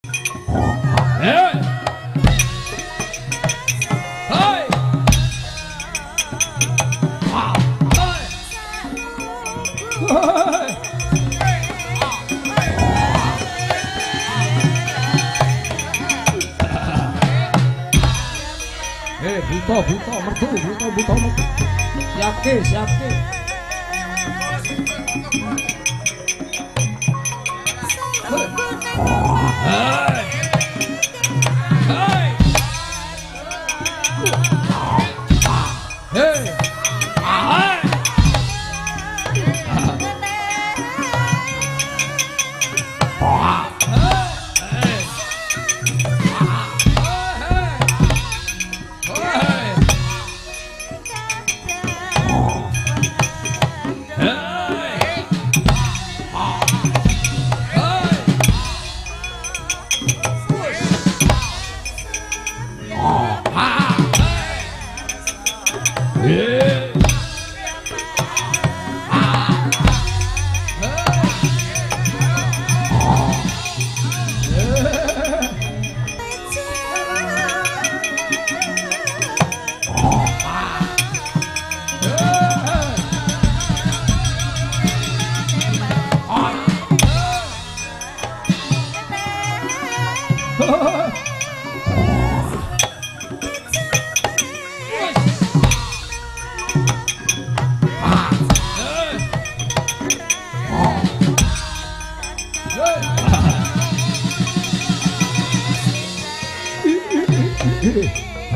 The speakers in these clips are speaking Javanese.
Hey. Hey. Hey, buta, buta, merdu, buta, buta, merdu. Siapke, siapke. Hey. Hey. Hey. Hey.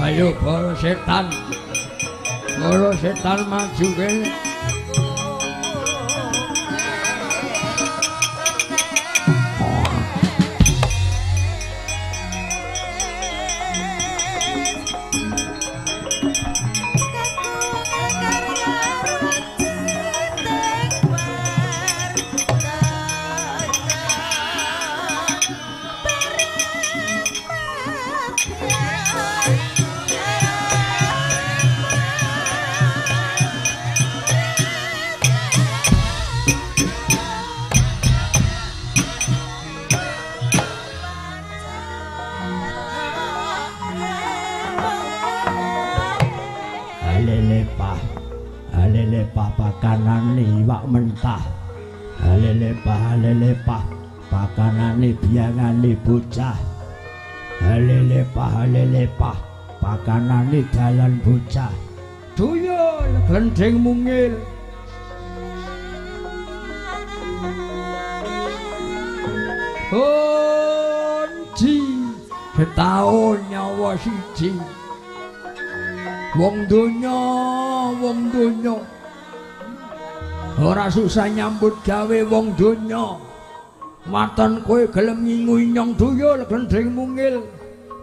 Ayo para setan maju kene. Mentah halelepah halelepah pakanane biyangane bocah halelepah halelepah pakanane dalan bocah duyul glendheng mungil onji setaun nyawa siji wong donya wong donya ora susah nyambut gawe wong donya. Waton kowe gelem ngingu nyong duyul glendheng mungil,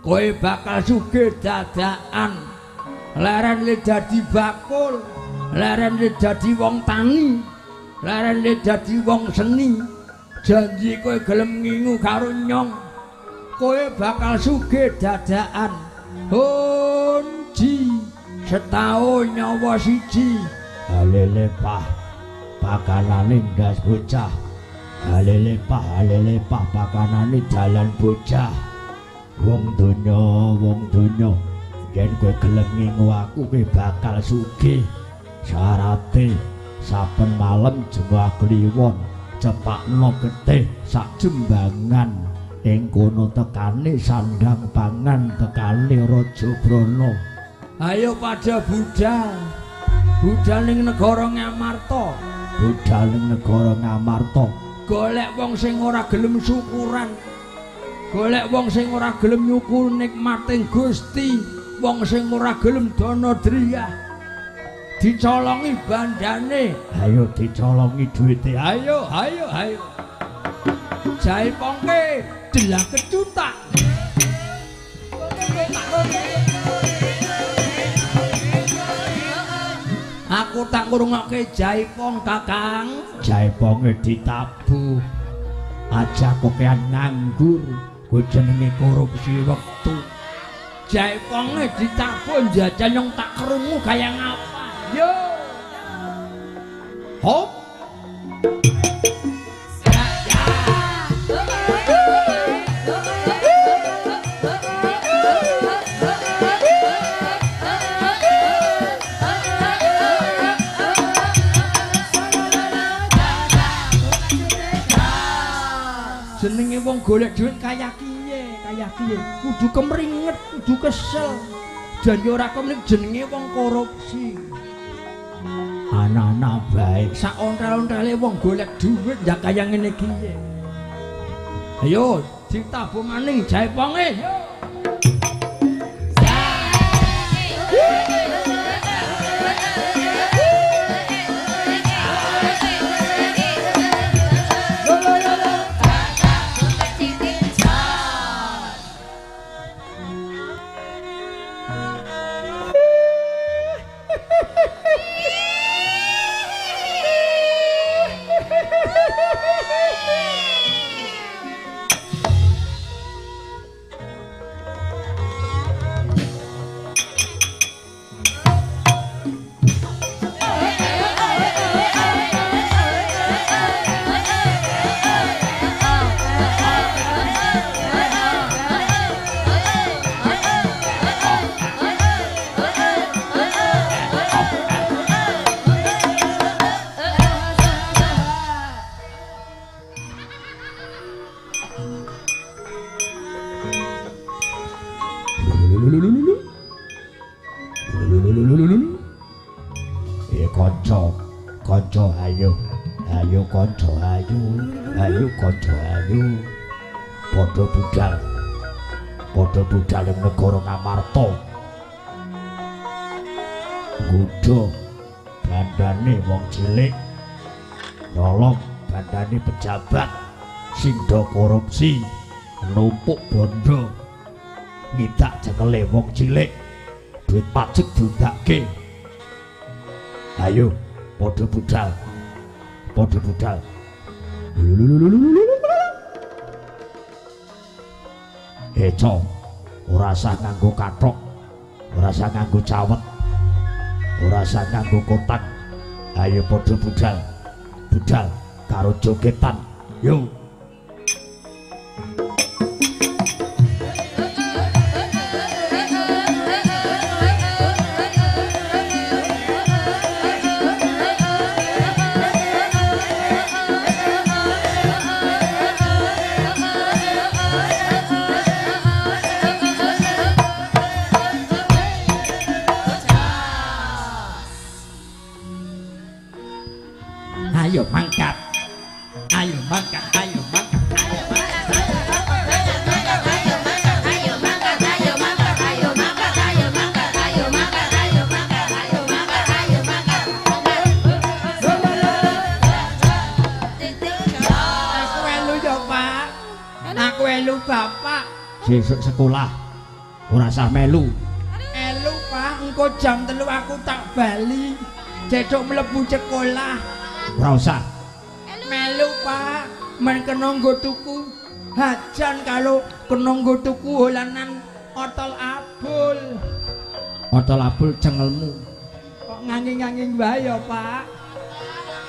kowe bakal sugih dadakan. Leren le dadi bakul, leren le dadi wong tani, leren le dadi wong seni. Janji kowe gelem ngingu karo nyong, kowe bakal sugih dadakan. Onji setaun nyawa siji. Halelepah pakanane ndas bocah halelepah halelepah pakanane dalan bocah wong donya yen kowe gelem ngingu aku kowe bakal sugih syarate saben malem jemah kliwon cepakno getih sak jembangan ing kono tekane sandang pangan tekane Raja Brana. Ayo padha budal budal ning negara Ngamarta. Budal ning negara Ngamarta golek wong sing ora gelem syukuran, golek wong sing ora gelem nyukur nikmating Gusti, wong sing ora gelem dana driyah dicolongi bandane, ayo dicolongi duwite, ayo ayo ayo jaipongke delak kecutak. Aku tak ngrungokke jaipong Kakang. Jaiponge ditabuh. Aja kokean nganggur, kuwi jenenge korupsi wektu. Jaiponge ditabuh njajal yang tak krungu kaya ngapa. Yo. Hop. Ya, ya. golek dhuwit kaya kiye, kaya kiye. Kudu kemringet, kudu kesel. Jan yo ora kemring jenenge wong korupsi. Anak-anak baik sak ontel-ontele wong golek dhuwit ya kaya ngene iki. Ayo ditabuh maning jaiponge. Yo. Kanca ayo, ayo kanca ayo, ayo kanca ayo. Padha budal. Padha budal ing negara Ngamarta. Nggodha bandane wong cilik. Nyolong bandane pejabat sing do korupsi, numpuk bondo. Ngidak cekele wong cilik. Duit pajak diundake. Ayo padha budal. Padha budal. Eco, ora usah nganggo kathok, ora usah nganggo cawet, ora usah nganggo kotak. Ayo padha budal. Budal karo jogetan. Yo. Ayo mangkat, ayo mangkat, ayo mangkat, ayo mangkat, ayo mangkat, ayo mangkat, ayo mangkat, ayo mangkat, ayo mangkat, ayo mangkat, ayo mangkat, ayo mangkat. Aku elu yo Pak, aku elu Bapak. Sesuk sekolah ora usah melu. Elu Pak, engko jam 3 aku tak bali. Cecuk mlebu sekolah. Ora usah. Melu Pak, men kena nggo tuku hajan kalau kena nggo tuku holanan otol abul. Otol abul cengelmu. Kok nganging-nganging wae ya Pak.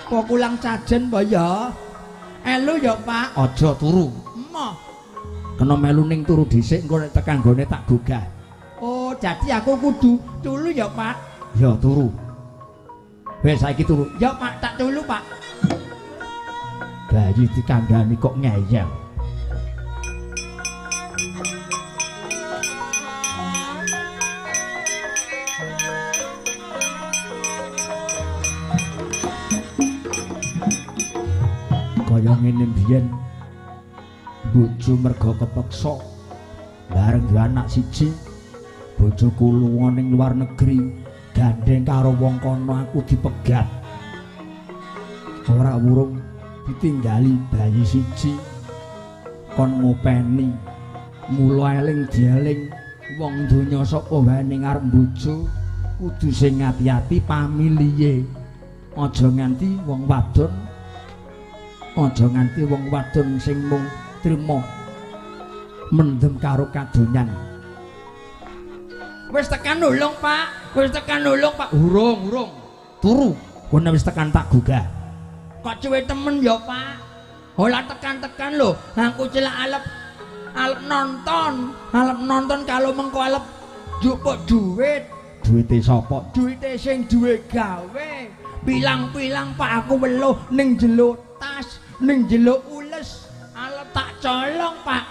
Kok kulang cajen apa ya? Elu ya Pak. Aja turu. Emoh. Kena melu ning turu dhisik engko nek tekan nggone tak gugah. Oh, jadi aku kudu turu ya Pak. Ya turu. Wes saiki turu. Ya Pak, tak tulu Pak. Bayi dikandhani kok ngeyel. Kaya ngene biyen bojo merga kepeksa bareng duwe anak siji, bojoku lunga ning luar negeri. Gandeng karo wong kono aku dipegat. Ora wurung ditinggali bayi siji kon ngopeni. Mula eling dieling wong donya sapa wae ning arep bojo kudu sing ati-ati pamilihe. Aja nganti wong wadon, aja nganti wong wadon sing mung trima mendem karo kadonyan. Wis tekan nulung Pak, wis tekan nulung Pak. Urung, urung. Turu. Kowe wis tekan tak gugah. Kok cuwe temen ya Pak. Ora tekan-tekan lho. Aku celak alep alep nonton, alep nonton kalau mengko alep njupuk duit. Duwite sapa? Duwite sing duwe gawe. Pilang-pilang Pak aku weluh ning jero tas, ning jero ules. Alep tak Colong, Pak.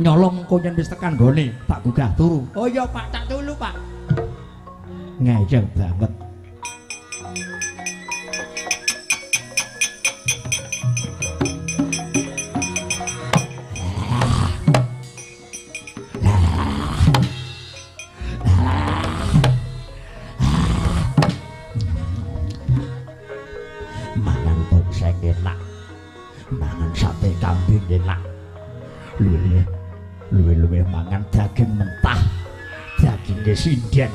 Nyolong mengko yen wis tekan gone, tak gugah turu. Oh iya, Pak, tak tulu, Pak. Ngeyel banget. Mangan tongseng enak, mangan sate kambing enak, luwe-luwe mangan daging mentah, daginge sinden.